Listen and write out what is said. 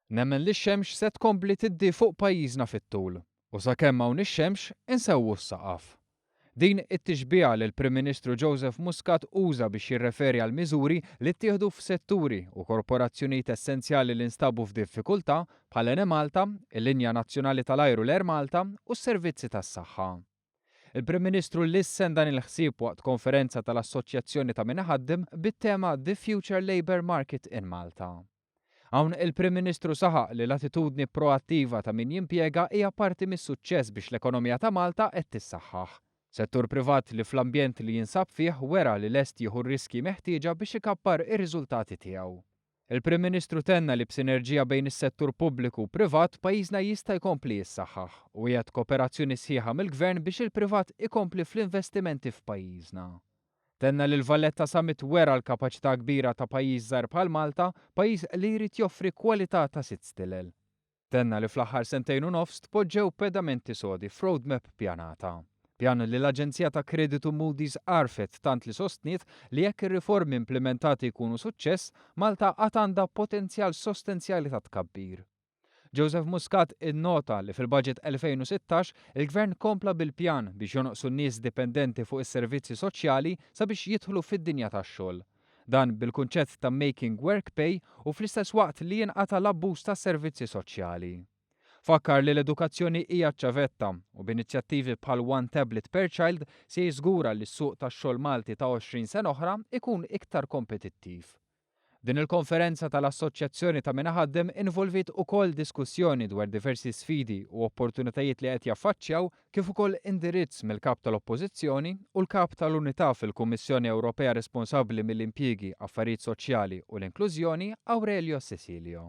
Nemmen li x-xemx se tkompli tiddi fuq pajjiżna fit-tul u sakemm hawn ix-xemx insewwu s-saqaf. Din it-tixbiha li l-Prim Ministru Joseph Muscat uża biex jirreferi għal miżuri li ttieħdu f'setturi u korporazzjonijiet essenzjali li nstabu f'diffikultà bħal Enemalta, il-linja nazzjonali tal-ajru l-Air Malta u s-servizzi tas-saħħa. Il-Prim Ministru lissen dan il-ħsieb waqt konferenza tal-Assoċjazzjoni ta' Min Iħaddem bit-tema The Future Labour Market in Malta. Hawn il-Prim Ministru saħaq li l-attitudni proattiva ta' min jimpjega hija parti mis-suċċess biex l-ekonomija ta' Malta qed tissaħħaħ. Settur privat li fl-ambjent li jinsab fih wera li lest jieħu r-riskji meħtieġa biex ikabbar ir-riżultati tiegħu. Il-Prim Ministru tenna li b'sinerġija bejn is-settur pubbliku u privat pajjiżna jista' jkompli jissaħħaħ u wiegħed kooperazzjoni sħiħa mill-Gvern biex il-privat ikompli fl-investimenti f'pajjiżna. Tenna li l-Valletta Summit wera l-kapaċità kbira ta' pajjiż żgħir bħal Malta, pajjiż li jrid joffri kwalità ta' sitt stilel. Tenna li fl-aħħar sentejn u nofs tpoġġew pedamenti sodi f'roadmap ppjanata. Pjan li l-aġenzija ta' kreditu Moody's għarfet tant li sostniet li jekk ir-riformi implimentati jkunu suċċess, Malta għad għandha potenzjal sostenzjali ta' tkabbir. Joseph Muscat innota li fil-Budget 2016 il-Gvern kompla bil-pjan biex jonqsu n-nies dipendenti fuq is-servizzi soċjali sabiex jidħlu fid-dinja tax-xogħol. Dan bil-kunċett ta' making work pay u fl-istess waqt li jinqata' l-abbuż tas-servizzi soċjali. Fakkar li l-edukazzjoni hija ċ-ċavetta u b'inizjattivi bħal One Tablet per Child se jiżgura li s-suq tax-xogħol Malti ta' 20 sena oħra ikun iktar kompetittiv. Din il-konferenza tal-Assoċjazzjoni ta' Min Iħaddem involviet ukoll diskussjoni dwar diversi sfidi u opportunitajiet li qed jaffaċċjaw kif ukoll indirizz mill-Kap tal-Oppożizzjoni u l-Kap tal-Unità fil-Kummissjoni Ewropea responsabbli mill-Impjiegi, Affarijiet Soċjali u l-Inklużjoni, Aurelio Cecilio.